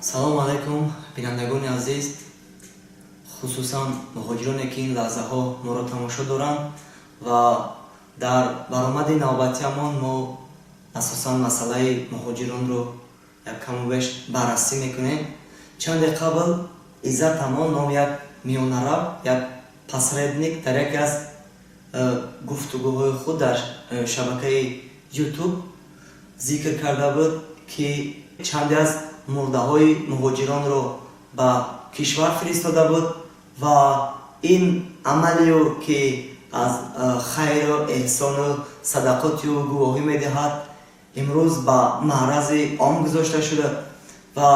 Салому алайкум, бинандагони азиз, хусусан муҳоҷироне, ки ин лаҳзаҳо моро тамошо доранд. Ва дар баромади навбатиамон мо асосан масъалаи муҳоҷиронро як каму беш баррасӣ мекунем. Чанде қабл Иззат Амон ном як миёнарав, як посредник, дар яке аз гуфтугӯҳои худ дар шабакаи Ютуб зикр карда буд, ки чанде аз мурдаҳои муҳоҷиронро ба кишвар фиристода буд ва ин амалиё, ки аз хайру эҳсону садақоти ӯ гувоҳӣ медиҳад, имрӯз ба маърази ом гузошта шуда. Ва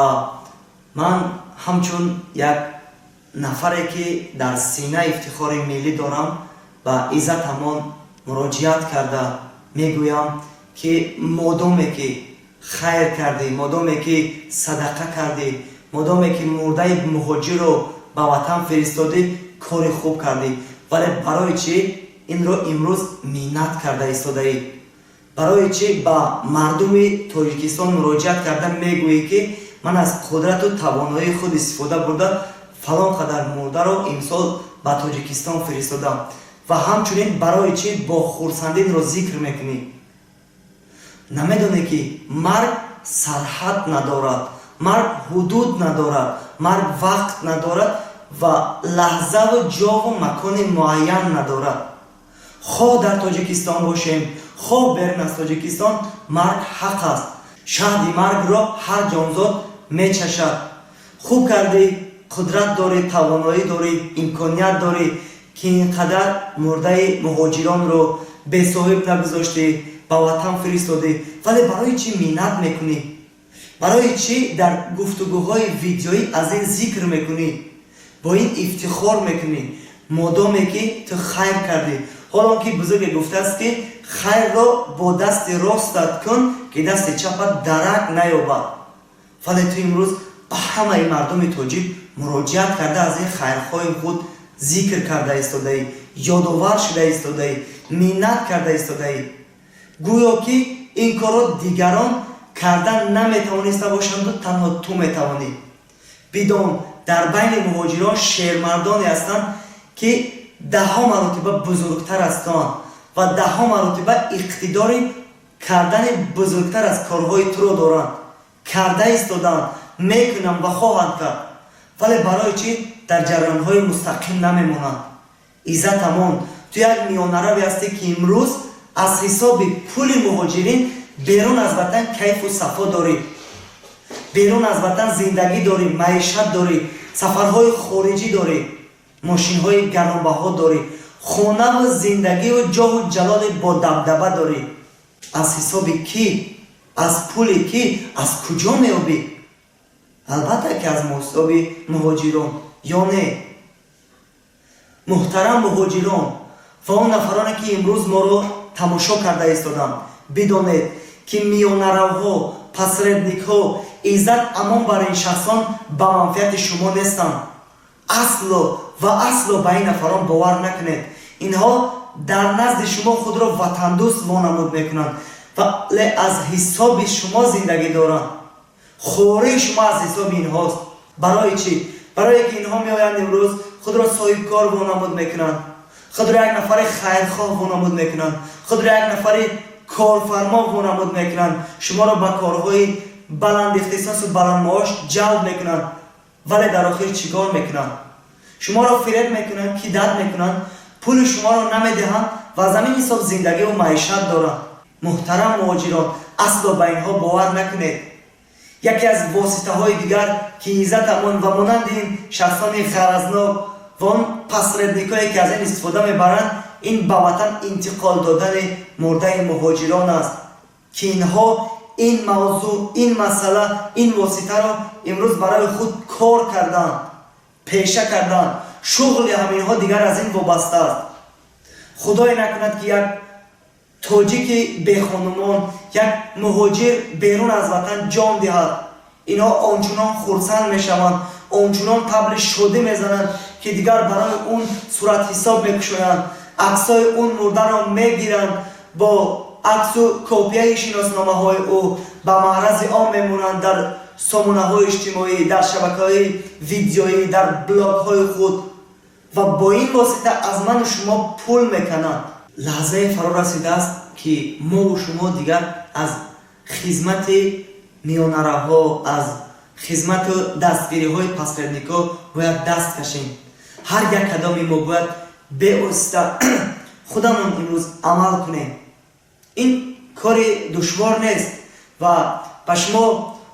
ман ҳамчун як нафаре, ки дар сина ифтихори миллӣ дорам, ба Иззат Амон муроҷиат карда мегӯям, ки модоме ки хайр кардӣ, модоме ки садақа кардӣ, модоме ки мурдаи муҳоҷирро ба ватан фиристодӣ, кори хуб кардӣ. Вале барои чӣ инро имрӯз миннат карда истодаӣ? Барои чӣ ба мардуми Тоҷикистон муроҷиат карда мегӯӣ, ки ман аз қудрату тавоноии худ истифода бурда, фалон қадар мурдаро имсол ба Тоҷикистон фиристодам? Ва ҳамчунин барои чӣ бо хурсандӣ инро зикр мекунӣ? Намедонӣ, ки марг сарҳад надорад, марг ҳудуд надорад, марг вақт надорад ва лаҳзаву ҷову макони муайян надорад? Хоҳ дар Тоҷикистон бошем, хоҳ берун аз Тоҷикистон, марг ҳақ аст. Шаҳди маргро ҳар ҷонзод мечашад. Хуб кардӣ, қудрат дорӣ, тавоноӣ дорӣ, имконият дорӣ, ки ин қадар мурдаи муҳоҷиронро бесоҳиб нагузоштӣ, ба ватан фиристодӣ. Вале барои чӣ миннат мекунӣ? Барои чӣ дар гуфтугӯҳои видеоӣ аз ин зикр мекунӣ, бо ин ифтихор мекунӣ, модоме ки ту хайр кардӣ? Ҳолон ки бузурге гуфтааст, ки хайрро бо дасти ростат кун, ки дасти чапат дарак наёбад. Вале ту имрӯз ба ҳамаи мардуми тоҷик муроҷиат карда, аз ин хайрхоҳи худ зикр карда истодаӣ, ёдовар шуда истодаӣ, миннат карда истодаӣ, гӯё ки ин корро дигарон карда наметавониста бошанду танҳо ту метавонӣ. Бидон, дар байни муҳоҷирон шермардоне ҳастанд, ки даҳҳо маротиба бузургтар ҳастанд ва даҳҳо маротиба иқтидори кардани бузургтар аз корҳои туро доранд, карда истоданд, мекунанд ва хоҳанд кард. Вале барои чӣ дар ҷараёнҳои мустақим намемонанд? Иззат Амон, ту як миёнараве ҳастӣ, ки имрӯз аз ҳисоби пули муҳоҷирин берун аз ватан кайфу сафо дорӣ, берун аз ватан зиндагӣ дорӣ, маишат дорӣ, сафарҳои хориҷӣ дорӣ, мошинҳои гаронбаҳо дорӣ, хонаву зиндагию ҷоҳу ҷалоли бодабдаба дорӣ. Аз ҳисоби кӣ, аз пули кӣ, аз куҷо меёбӣ? Албатта, ки аз ҳисоби муҳоҷирон, ё не? Муҳтарам муҳоҷирон ва он нафароне, ки имрӯз моро тамошо карда истоданд, бидонед, ки миёнаравҳо, посредникҳо, Иззат Амон бар ин шахсон ба манфиати шумо нестанд асло ва асло. Ба ин нафарон бовар накунед. Инҳо дар назди шумо худро ватандӯст вонамуд мекунанд, вале аз ҳисоби шумо зиндагӣ доранд. Хории шумо аз ҳисоби инҳост. Барои чӣ? Барое ки инҳо меоянд, имрӯз худро соҳибкор вонамуд мекунанд, худро як нафари хайрхоҳ вонамуд мекунанд, худро як нафари корфармо вонамуд мекунанд, шуморо ба корҳои баландихтисосу баландмаош ҷалб мекунанд. Вале дар охир чӣ кор мекунанд? Шуморо фиреб мекунанд, кидать мекунанд, пули шуморо намедиҳанд ва аз ҳамин ҳисоб зиндагиву маишат доранд. Муҳтарам муҳоҷирон, асло ба инҳо бовар накунед. Яке аз воситаҳои дигар, ки Иззат Амон ва монанди ин шахсони ғаразнок ва он посредникое, ки аз ин истифода мебаранд, ин ба ватан интиқол додани мурдаи муҳоҷирон аст, ки инҳо ин мавзӯъ, ин масъала, ин воситаро имрӯз барои худ кор карданд, пеша карданд. Шуғли ҳаминҳо дигар аз ин вобаста аст. Худое накунад, ки як тоҷики бехонумон, як муҳоҷир берун аз ватан ҷон диҳад, инҳо ончунон хурсанд мешаванд, ончунон табли шодӣ мезананд, ки дигар барои он суратҳисоб мекушоянд, аксҳои он мурдаро мегиранд, бо аксу копияи шиносномаҳои ӯ ба маърази ом мемонанд дар. сомонаҳои иҷтимоӣ, дар шабакаҳои видеоӣ, дар блогҳои худ ва бо ин восита аз ману шумо пул мекунанд. Лаҳзае фаро расидааст, ки мову шумо дигар аз хизмати миёнаравҳо, аз хизмату дастгириҳои посредникҳо бояд даст кашем. Ҳар як кадоми мо бояд бевосита худамон имрӯз амал кунем. Ин кори душвор нест ва ба шумо,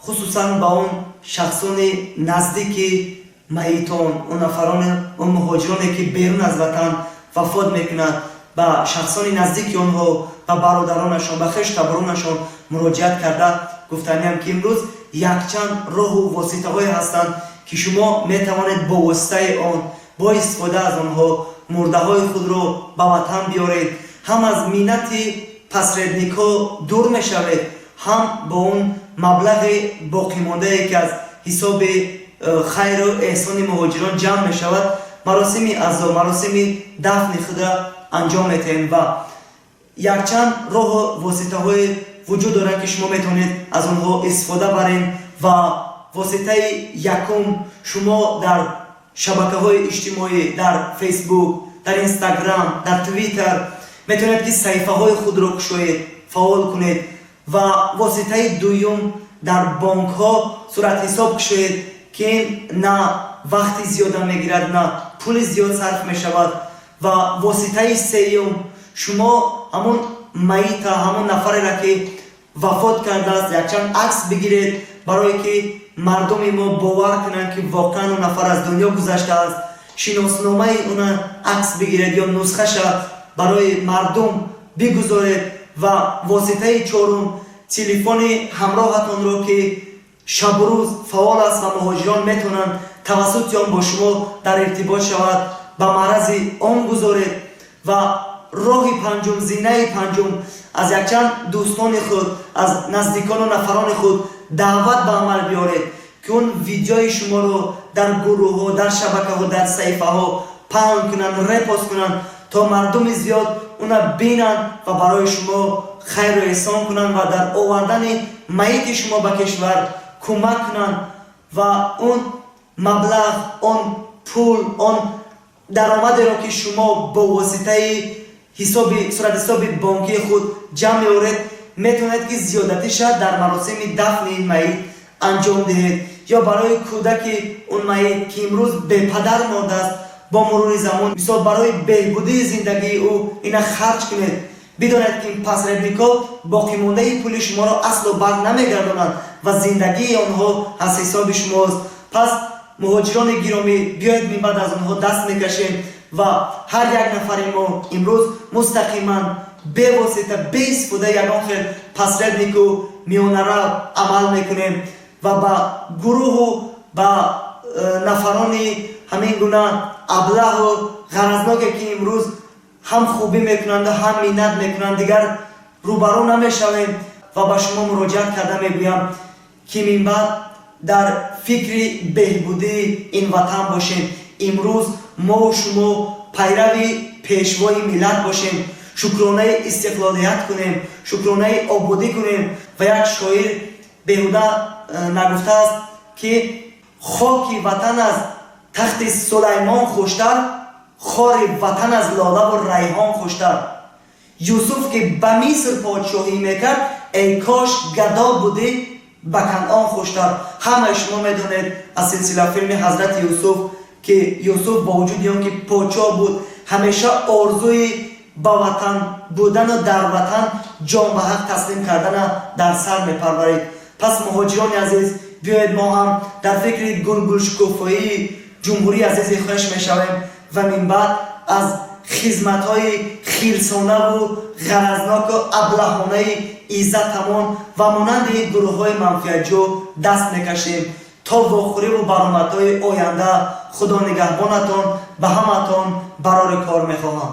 хусусан ба он шахсони наздики майитон, он нафароне, он муҳоҷироне, ки берун аз ватан вафот мекунанд, ба шахсони наздики онҳо, ба бародаронашон, ба хештаборонашон муроҷиат карда гуфтаниам, ки имрӯз якчанд роҳу воситаҳое ҳастанд, ки шумо метавонед бо воситаи он, бо истифода аз онҳо мурдаҳои худро ба ватан биёред. Ҳам аз миннати посредникҳо дур мешавед, ҳам бо он маблағи боқимондае, ки аз ҳисоби хайру эҳсони муҳоҷирон ҷамъ мешавад, маросими азо, маросими дафни худро анҷом метаҳем. Ва якчанд роҳу воситаҳое вуҷуд дорад, ки шумо метавонед аз онҳо истифода баред. Ва воситаи якум: шумо дар шабакаҳои иҷтимоӣ, дар Фейсбук, дар Инстаграм, дар Твиттер метавонед, ки саҳифаҳои худро кушоед, фаъол кунед. Ва воситаи дуюм: дар бонкҳо суратҳисоб кушоед, ки ин на вақти зиёда мегирад, на пули зиёд сарф мешавад. Ва воситаи сеюм: шумо ҳамон майита, ҳамон нафареро, ки вафот кардааст, якчанд акс бигиред, барое ки мардуми мо бовар кунанд, ки воқеан он нафар аз дунё гузаштааст. Шиносномаи уна акс бигиред ё нусхаша барои мардум бигузоред. Ва воситаи чорум: телефони ҳамроҳатонро, ки шабу рӯз фаъол аст ва муҳоҷирон метавонанд тавассути он бо шумо дар иртибот шавад, ба маърази он гузоред. Ва роҳи панҷум, зинаи панҷум: аз якчанд дӯстони худ, аз наздикону нафарони худ даъват ба амал биёред, ки он видеои шуморо дар гурӯҳҳо, дар шабакаҳо, дар саҳифаҳо паҳн кунанд, репост кунанд, то мардуми зиёд уна бинанд ва барои шумо хайру эҳсон кунанд ва дар овардани майити шумо ба кишвар кӯмак кунанд. Ва он маблағ, он пул, он даромадеро, ки шумо бо воситаи ҳисоби суратҳисоби бонкии худ ҷамъ меоред, метавонед, ки зиёдатиша дар маросими дафни ин майит анҷом диҳед ё барои кӯдаки он майит, ки имрӯз бепадар мондааст, бо мурури замон, мисол, барои беҳбудии зиндагии ӯ ина харҷ кунед. Бидонед, ки посредникҳо боқимондаи пули шуморо асло бар намегардонанд ва зиндагии онҳо аз ҳисоби шумост. Пас, муҳоҷирони гиромӣ, биёед, минбаъд аз онҳо даст мекашем ва ҳар як нафари мо имрӯз мустақиман, бевосита, беистифодаи ягон хел посреднику миёнарав амал мекунем ва ба гурӯҳу ба нафарони ҳамин гуна аблаҳу ғаразноке, ки имрӯз ҳам хубӣ мекунанду ҳам миннат мекунанд, дигар рӯбарӯ намешавем. Ва ба шумо муроҷиат карда мегӯям, ки минбаъд дар фикри беҳбудии ин ватан бошем. Имрӯз мову шумо пайрави пешвои миллат бошем, шукронаи истиқлолият кунем, шукронаи ободӣ кунем. Ва як шоир беҳуда нагуфтааст, ки хоки ватан аз тахти Сулаймон хуштар, хори ватан аз лолаву райҳон хуштар. Юсуф, ки ба Миср подшоҳӣ мекард, эй кош гадо будӣ, ба Канъон хуштар. Ҳамаи шумо медонед аз силсилафилми Ҳазрати Юсуф, ки Юсуф бо вуҷуди он ки подшоҳ буд, ҳамеша орзуи ба ватан будану дар ватан ҷон ба ҳақ таслим кардана дар сар мепарварид. Пас, муҳоҷирони азиз, биёед, мо ҳам дар фикри гулгулшукуфоии ҷумҳурии азизи хеш мешавем ва минбаъд аз хизматҳои хирсонаву ғаразноку аблаҳонаи Иззатамон ва монанди гурӯҳҳои манфиатҷӯ даст мекашем. То вохӯриву баромадҳои оянда, Худо нигаҳбонатон, ба ҳаматон барори кор мехоҳам.